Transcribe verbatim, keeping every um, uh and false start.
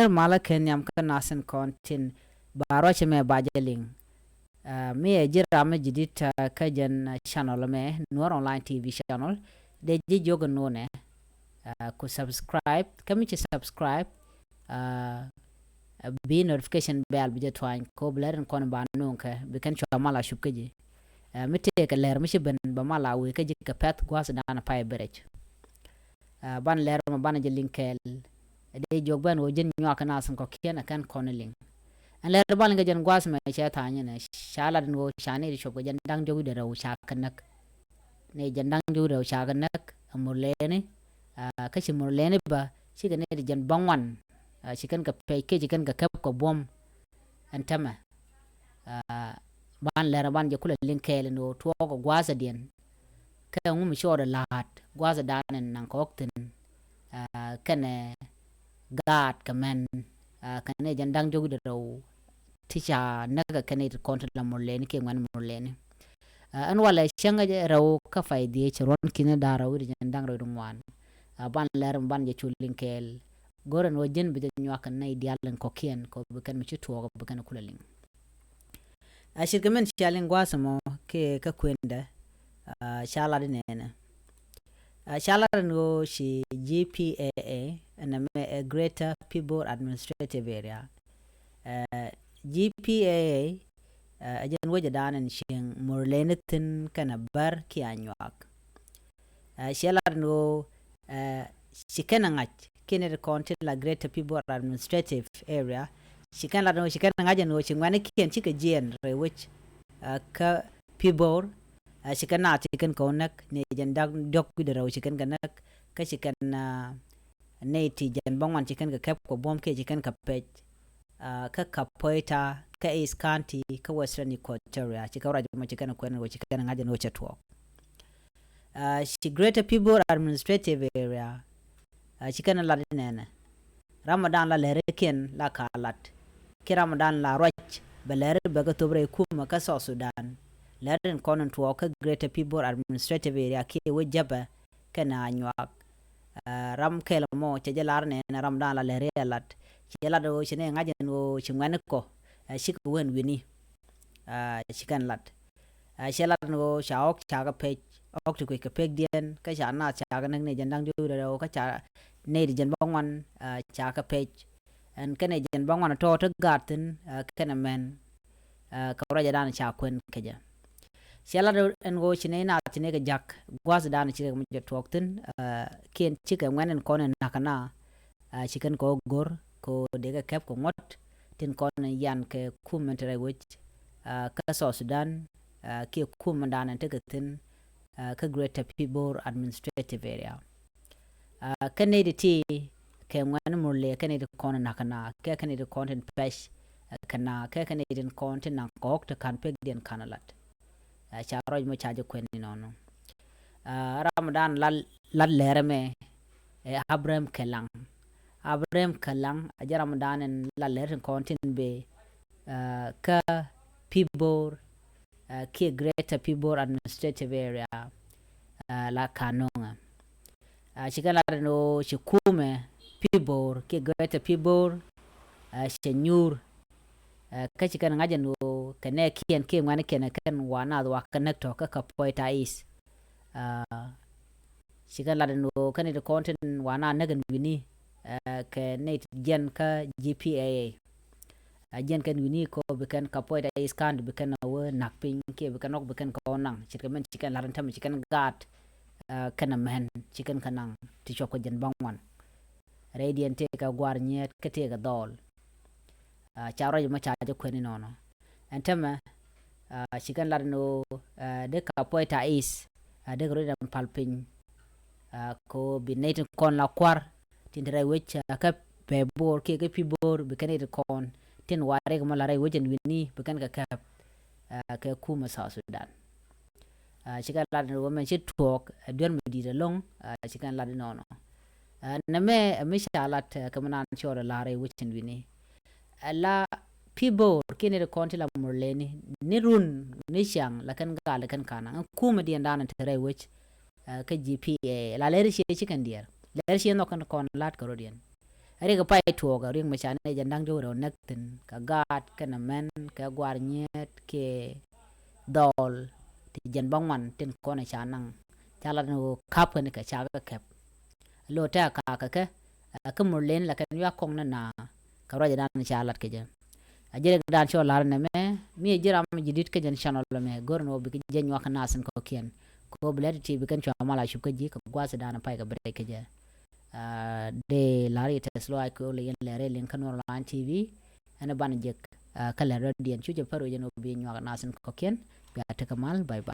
Malä kɛ nhiam kä nasin kɔn tin ba ruacɛ mɛ ba jɛ liŋ. Ɛ, mi ɛ ji̱ ram mi ji̱ dit, ɛ, kä jɛn, ɛ, channel mɛ, Nuɔr Online T V channel. Dee ji̱ jiök nunɛ, ɛ, ku subscribe, kä mi ci subscribe, ɛ, ɛ, bi notification bell bi jɛ tuany, ko bi lɛr in kɔn ba nuŋ kɛ, bi kɛn cua mal a cup kä ji̱. Ɛ, mi tëëkɛ lɛr mi ci ben ba mal a wee kä ji̱ kɛ pɛth gua̱th dan pay bɛ rɛc. Ɛ, ban lɛr mɛ ban jɛ liŋ kɛɛl. Dee jiök ben ɣöö ji̱n nyuak kɛ nasin kɔ̱kiɛn ɛ kɛn kɔn liŋ. Ɛn lɛr ban liŋ kɛ jɛn gua̱th mɛ cɛ tha̱a̱ny ɛnɛ, ca lat in ɣöö ca ni ti cuɔp kɛ jɛn da̱ŋ diɔ̱k wi̱cdɛ rɛw ca kɛ näk. Ni jɛn da̱ŋ diɔ̱k wi̱cdɛ rɛw ca kɛ näk, ɛ Murleni, ɛ, kä ci Murleni bä, cikɛ ni ti jɛn bäŋuan, ɛ, ci kɛn kɛ pɛc kiɛ ci kɛn kɛ kɛp kɛ buɔ̱m. Ɛn tämɛ, ɛ, ban lɛr ban jɛ kulɛ liŋ kɛɛl in ɣöö tuɔɔk ɛ gua̱a̱thädiɛn. Kɛ ŋu mi cɔɔdɛ la̱a̱t gua̱a̱thädan in naŋ kɔk thi̱n, ɛ, kɛnɛ gaat kɛ mɛn, ɛ, kɛnɛ jɛn da̱ŋ diɔ̱k wi̱cdɛ rɛw ti ca näk ɛ kɛnɛ ti kɔn ti la Murleni kiɛ ŋuɛ̈ni Murleni. Ɛ, ɛn walɛ cäŋ ɛ rɛw kä pay dhieec ruɔ̱n ki̱ni da̱ŋ rɛw wi̱cdɛ jɛn da̱ŋ rɛw wi̱cdɛ ŋuan. Ɛ, ban lɛr ban jɛ cu liŋ kɛɛl. Go̱rɛ ni wä ji̱n bi jɛ nyuak kɛ nɛy diaal in kɔ̱kiɛn kɛ bi kɛn mi ci tuɔɔk bi kɛn kulɛ liŋ. Ɛ, ce̱tkɛ min cia liŋ gua̱a̱th ɛmɔ kɛ kä kuendɛ, ɛ, ca lat inɛnɛ. Ɛ, ca lat in ɣöö ci G P A A, ɛn ɛmɛ ɛ Greater Pibor Administrative Area. Ɛ, G P A A, ɛ, ɛ jɛn wecdan in cieŋ Murleni thi̱n kɛnɛ Bär kiɛ Anyuak. Ɛ, ciɛ lat ni ɣöö, ɛ, ci kɛn ɛ ŋa̱c kiɛ ni ti kɔn ti la Greater Pibor Administrative Area. Ci kɛn lat ni ɣöö ci kɛn ɛ ŋa̱c ɛn ɣöö ci ŋuɛ̈nikiɛn cikɛ jiɛɛn rɛy wec, ɛ, kä Pibor, ɛ, ci kɛn naath ci kɛn kɛ wä näk, ni jɛn da̱ŋ diɔ̱k wi̱cdɛ rɛw ci kɛn kɛ näk, kä ci kɛn, ɛ, nɛy ti jɛn bäŋuan ci kɛn kɛ kɛp kɛ buɔ̱m kiɛ ci kɛn kɛ pɛc. Ɛ, kä Kapoeta, kä East County, kä Western Equatoria, ci kɛ ruac mɔ ci kɛn kuɛn wä ci kɛn ŋa̱c ɛn wä cɛ tuɔɔk. Ɛ, ci Greater Pibor Administrative Area, ɛ, ci kɛn lat inɛnɛ. Ram ɔ dan la lɛrikiɛn la ka lat. Ki ram ɔ dan la ruac bɛ lɛri bɛ kɛ thop rɛy kumɛ kä South Sudan. Lɛr in kɔn in tuɔɔk kä Greater Pibor Administrative Area kiɛ wec Jäpɛ kɛnɛ Anyuak. Ɛ, ram kɛl mɔ cɛ jɛ lar nɛn ram dan la lɛri a lat. Cɛ lat ɣöö ci nɛ ŋa̱c ɛn ɣöö ci ŋuɛ̈ni kɔ, ɛ, cikɛ wen wi̱ni. Ɛ, ci kɛn lat. Ɛ, cɛ lat ɛn ɣöö ca ɣɔk ca kɛ pec, ɣɔk ti kuec kɛ pekdiɛn, kä ca naath ca kɛ näk ni jɛn da̱ŋ diɔ̱k wi̱cdɛ rɛw, kä ca nɛy ti jɛn bäŋuan, ɛ, ca kɛ pec. Ɛn kɛnɛ jɛn bäŋuan tɔ̱ ti gaat thi̱n, ɛ, kɛnɛ mɛn, ɛ, kɛ ruacɛ dan ca kuɛn kɛ jɛ. Cɛ lat ɛn ɣöö ci nɛy naath ci nɛy kɛ ja̱k gua̱a̱thdan ci kɛ mi jɛ tuɔɔk thi̱n, ɛ, kiɛn cikɛ ŋuɛ̈n ɛn kɔn in na̱k kɛ na, ɛ, ci kɛn kɛ wä go̱r kɛ ɣöö dee kɛ kɛp kɛ ŋuɔ̱t tin kɔn in yan kɛ kum in te rɛy wec, ɛ, kä South Sudan, ɛ, kiɛ kum in dan in tekɛ thi̱n, ɛ, kä Greater Pibor Administrative Area. Ɛ, kä nɛy ti ti kɛ ŋuɛ̈ni Murle, kä nɛy ti kɔn in na̱k kɛ na, kɛ kɛ nɛy ti kɔn tin pɛc, ɛ, kɛ na, kɛ kɛ nɛy tin kɔn tin naŋ kɔk ti ka̱n pekdiɛn ka̱n lat. Ɛ, ca ruac mɔ ca jɛ kuɛn inɔnɔ. Ɛ, ram dan la lat lɛr ɛmɛ, ɛ Abraham Kɛlaŋ. Abraham Kɛlaŋ ɛ jɛ ram dan in la lɛr tin kɔn tin bee, ɛ, kä Pibor, ɛ, kiɛ Greater Pibor Administrative Area, ɛ, la Kanuŋɛ. Ɛ, ci kɛn lat ɛn ɣöö ci kumɛ Pibor kiɛ Greater Pibor, ɛ, cɛ nyuur. Ɛ, kä ci kɛn ŋa̱c ɛn ɣöö kɛ nɛɛkiɛn kiɛ ŋuɛ̈nikiɛn ɛ kɛn wa naath wa kɛ näk tɔ̱ kä Kapoeta East. Ɛ, ci kɛn lat ɛn ɣöö kɛn nɛy ti kɔn tin wa naath näk ɛn wi̱ni, ɛ, kɛ nɛy ti jiɛn kä G P A A. Ɛ, jiɛn kɛn wi̱ni kɔ bi kɛn Kapoeta East County bi kɛn a wee na̱k piny kiɛ bi kɛn ɣɔk bi kɛn kɛ wä naŋ. Ce̱tkɛ min ci kɛn lat ɛn tämɛ ci kɛn gaat, ɛ, kɛnɛ mɛn ci kɛn kɛ naŋ ti cuɔp kɛ jɛn bäŋuan. Rɛydiɛn tëëkɛ gua̱a̱r nyiet kä tëëkɛ dhɔɔl. Ɛ, ca ruac mɔ ca jɛ kuɛn inɔnɔ. Ɛn tämɛ, ɛ, ci kɛn lat ɛn ɣöö, ɛ, dee Kapoeta East, ɛ, dee kɛ ruac ɛn pal piny. Ɛ, kɛ ɣöö bi nɛy tin kɔn la kua̱r tin te rɛy wec, ɛ, kä Pibor kiɛ kä Pibor bi kɛn nɛy tin kɔn tin wa riɛk mɔ la rɛy wec ɛn wi̱ni bi kɛn kɛ kɛp, ɛ, kɛ kumɛ South Sudan. Ɛ, ci kɛn lat ɛn ɣöö mɛn ci tuɔɔk, ɛ, duer mi di̱i̱t ɛlɔ̱ŋ, ɛ, ci kɛn lat inɔnɔ. Ɛ, nɛmɛ, ɛ, mi ca lat, ɛ, kɛ mi naan cɔɔl ɛ la̱r ɛ wec ɛn wi̱ni. Ɛ la Pibor kiɛ nɛy ti kɔn ti la Murleni ni run ni ciaŋ la kɛn gal kɛn ka̱n naŋ. Ɛn kumɛ diɛn dan te rɛy wec, ɛ, kä G P A A. La lɛr ciɛ ci kɛn diɛɛr. Lɛr ciɛ nhɔk kɛn kɔn la̱t kɛ rɔ̱diɛn. Rik pay tuɔɔk rik mi ca nɛ jɛ da̱ŋ ti wä rɛw näk thi̱n kɛ gaat kɛnɛ mɛn kɛ gua̱r nyiet kɛ dhɔl ti jɛn bä ŋuan tin kɔn ca naŋ. Ca lat ni wä kap kɛn kɛ ca kɛ kɛp. Lo tɛ ka kɛ kɛ kä mur len la kɛn yua kɔŋ ni na kɛ ruacɛ dan ca lat kɛ jɛ. A jɛ rik dan cɔ lar nɛ mɛ mi jɛ ram jɛ dit kɛ jɛn channel mɛ gor ni wä bi kɛ jɛ nyuak kɛ nasin kɔ kiɛn. Ko bi lɛ ti ti bi kɛn cua mal a cup kɛ ji̱ kɛ gua̱th dan pay kɛ break kɛ jɛ. Dee lar yɛ tɛth lo a kol yɛn lɛr yɛ liŋ kä Nuɔr Online T V. Ɛn banɛ jek kä lɛr dɔ̱diɛn cu jɛ pär wecɛ ni wä bi nyuak nasin kɔkiɛn. Bia tekɛ mal, bye bye.